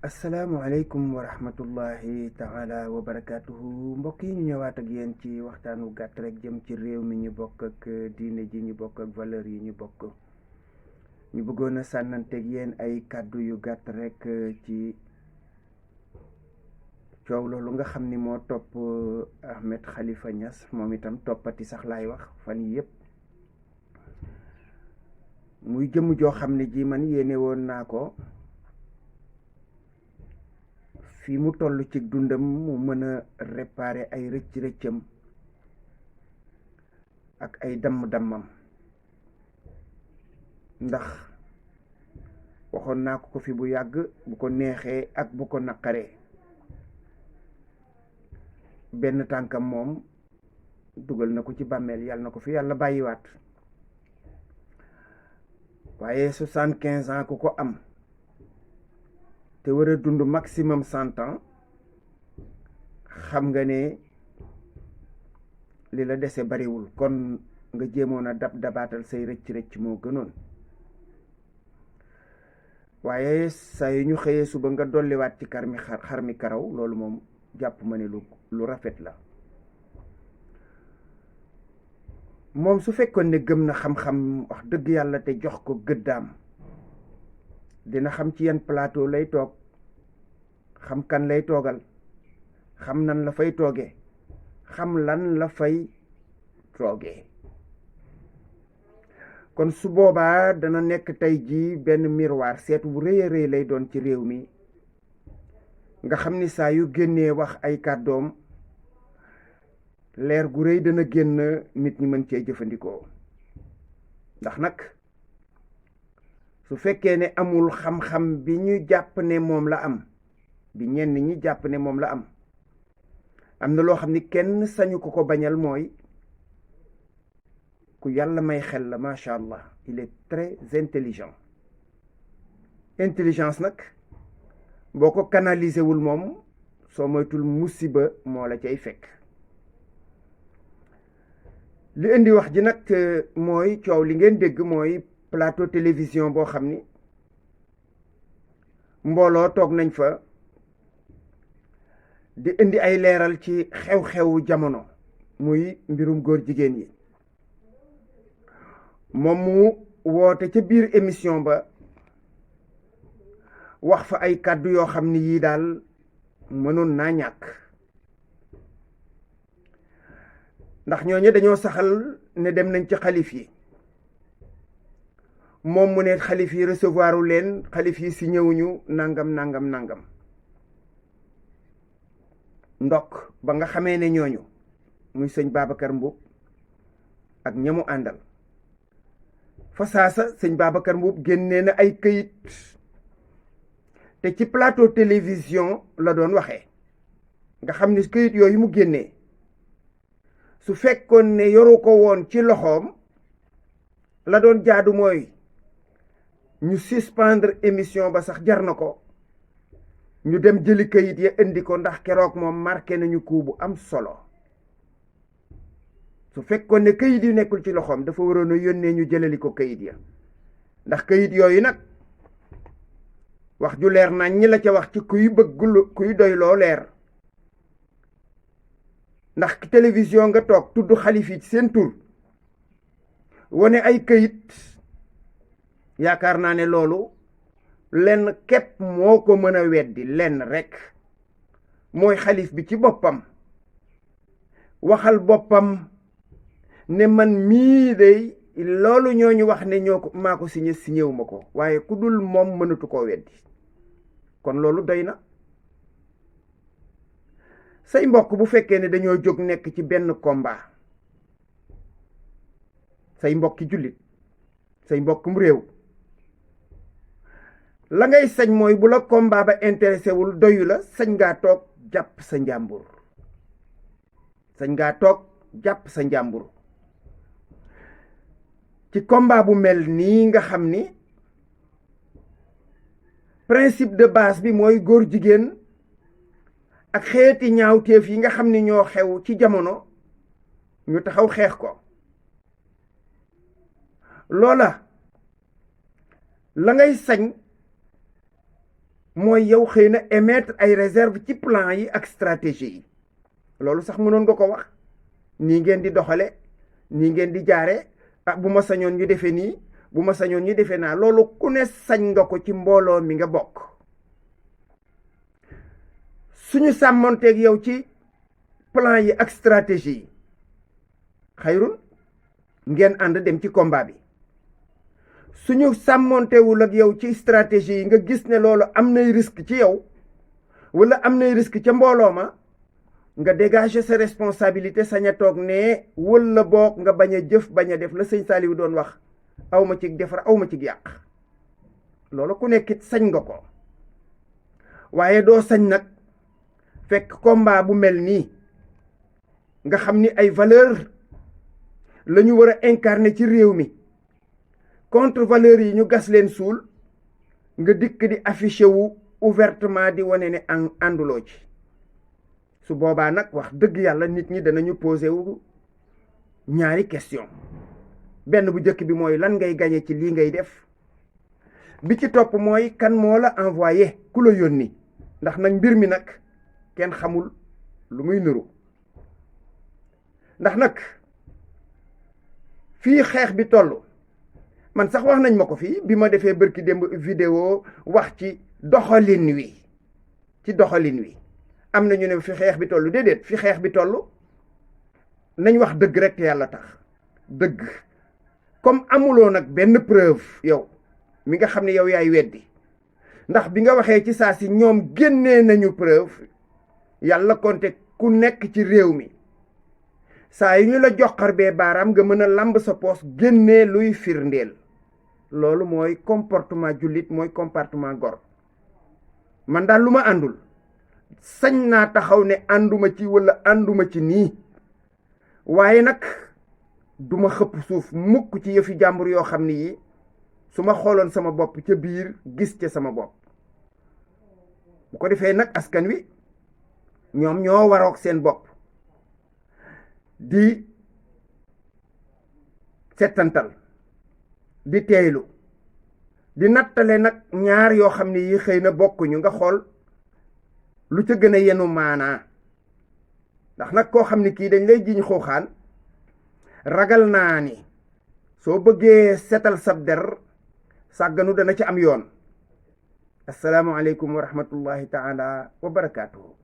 asalaamualeykum wa rahmatullahi taala wa barakaatuhu mbokk yi ñu ñëwaat ak yéen ci waxtaanu gàtt rek jëm ci réew mi ñu bokk ak diine ji ñu bokk ak valeur yi ñu bokk. ñu bëggoon a sànnanteeg yéen ay kàddu yu gàtt rek ci coow loolu nga xam ni moo topp Ahmed Khalifa Niass, moom itam toppati sax laay wax fan yi yëpp. muy jëmm joo xam ne ji man yéene woon naa ko fii mu toll ci dundam mu mën a réparer ay rëcc-rëccam ak ay damm-dammam, ndax waxoon naa ko fi bu yàgg, bu ko neexee ak bu ko naqaree benn tànkam moom dugal na ko ci bàmmeel, yàlla na ko fi yàlla bàyyiwaat. waaye 75 ans ku ko am te war a dund maximum 100 ans, xam nga ne li la dese bariwul, kon nga jéemoon a dabaatal say rëcc-rëcc moo gënoon. waaye saa yu ñu xëyee suba nga dolliwaat ci xar mi karaw, loolu moom jàpp ma ne lu rafet la. moom su fekkoon ne gëm na xam-xam wax dëgg yàlla te jox ko gëddaam, dina xam ci yan plateau lay toog, xam kan lay toogal, xam nan la fay toogee, xam lan la fay toogee. kon su boobaa dana nekk tey jii benn miroir, seetu bu rëy a rëy lay doon ci réew mi, nga xam ni saa yu génnee wax ay kàddoom leer gu rëy dana génn, nit ñi mën cee jëfandikoo. ndax nag su fekkee ne amul xam-xam bi ñu jàpp ne moom la am, bi ñenn ñi jàpp ne moom la am na loo xam ni kenn sañu ko bañal, mooy ku yàlla may xel la, macha allah. il est très intelligent. intelligence nag boo ko canaliser wul moom, soo moytul musiba moo la cay fekk. li indi wax ji nag mooy coow li ngeen dégg, mooy plateau télévision boo xam ni mbooloo toog nañ fa di indi ay leeral ci xew-xewu jamono, muy mbirum góor jigéen yi. moom mu woote ca biir émission ba wax fa ay kàddu yoo xam ni yii daal mënoon naa ñàkk, ndax ñooñu dañoo saxal ne dem nañ ci xalif yi. moom mu ne xalif yi recevoiru leen, xalif yi si ñëwuñu, nangam. ndok ba nga xamee ne ñooñu muy sëñ Babacar Mboup ak ñamu àndal, fa saasa sëñ Babacar Mboup génnee na ay këyit, te ci plateau télévision la doon waxee. nga xam ni këyit yooyu mu génnee, su fekkoon ne yoru ko woon ci loxoom, la doon jaadu mooy ñu suspendre émission ba, sax jar na ko, ñu dem jëli kayit ya indi ko, ndax keroog moom marqué nañu coup bu am solo. su fekkoon ne kayit yu nekkul ci loxoom, dafa waroon a yónnee ñu jëlali ko kayit ya, ndax kayit yooyu nag wax ju leer nañ ñi la ca wax ci kuy doyloo leer. ndax télévision nga toog tudd xalif yi ci seen tur, wane ay kayit, yaakaar naa ne loolu lenn képp moo ko mën a weddi, lenn rekk, mooy xalif bi ci boppam waxal boppam ne man mii de loolu ñooñu wax ne maa ko signé wu ma ko, waaye ku dul moom mënatu koo weddi. kon loolu doy na. say mbokk bu fekkee ne dañoo jóg nekk ci benn combat, say mbokki jullit, say mbokkum réew, la ngay sañ mooy bu la combat ba intéressé wul, doyu la, sañ ngaa toog jàpp sa njàmbur. ci combat bu mel nii nga xam ni principe de base bi mooy góor jigéen ak xeeti ñaawteef yi nga xam ni ñoo xew ci jamono, ñu taxaw xeex ko. loola la ngay sañ mooy yow xëy na émettre ay réserve ci plan yi ak stratégie yi loolu sax mënoon nga ko wax nii ngeen di doxale nii ngeen di jaare ah bu ma sañoon ñu defee nii bu ma sañoon ñu defee naa loolu ku ne sañ nga ko ci mbooloo mi nga bokk suñu sàmmonteeg yow ci plan yi ak stratégie yi xayrun ngeen ànd dem ci combat bi suñu sàmmontewul ak yow ci stratégie yi nga gis ne loolu am nay risque ci yow wala am nay risque ca mbooloo ma nga dégager sa responsabilité sañ a toog ne wala boog nga bañ a jëf bañ a def la sëñ Saliou doon wax awma ci defar awma ci yàq loolu ku nekkit sañ nga ko waaye doo sañ nag fekk combat bu mel nii nga xam ni ay valeur la ñu war a incarner ci réew mi contre valeurs yi ñu gas leen suul nga dikk di affiché wu ouvertement di wane ne ànduloo ci su boobaa nag wax dëgg yàlla nit ñi danañu posé wu ñaari question benn bu njëkk bi mooy lan ngay gañe ci lii ngay def bi ci topp mooy kan moo la envoyé ku la yónni ndax nag mbir mi nag kenn xamul lu muy nuru ndax nag fii xeex bi toll man sax wax nañ ma ko fii bi ma defee bërki démb vidéo wax ci doxalin wi am na ñu ne fi xeex bi toll déedéet fi xeex bi toll nañ wax dëgg rek te yàlla tax dëgg comme amuloo nag benn preuve yow mi nga xam ne yow yaay weddi ndax bi nga waxee ci saa si ñoom génnee nañu preuve yàlla konte ku nekk ci réew mi saa yu ñu la joxar bee baaraam nga mën a lamb sa poos génnee luy firndeel loolu mooy comportement jullit mooy comportement gor man daal lu ma àndul sañ naa taxaw ne ànduma ci walla ànduma ci nii waaye nag duma xëpp suuf mukk ci yëfi jàmbur yoo xam ne yi su ma xooloon sama bopp ca biir gis ca sama bopp bu ko defee nag askan wi ñoom ñoo waroog seen bopp di settantal di teeylu di nattale nag ñaar yoo xam ne yi xëy na bokkuñu nga xool lu ca gën a yenu maanaa ndax nag koo xam ne kii dañ lay jiñ xuuxaan ragal naa ni soo bëggee setal sab der sàgganu dana ci am yoon assalaamu aleykum wa rahmatullahi taala wa barakaatuhu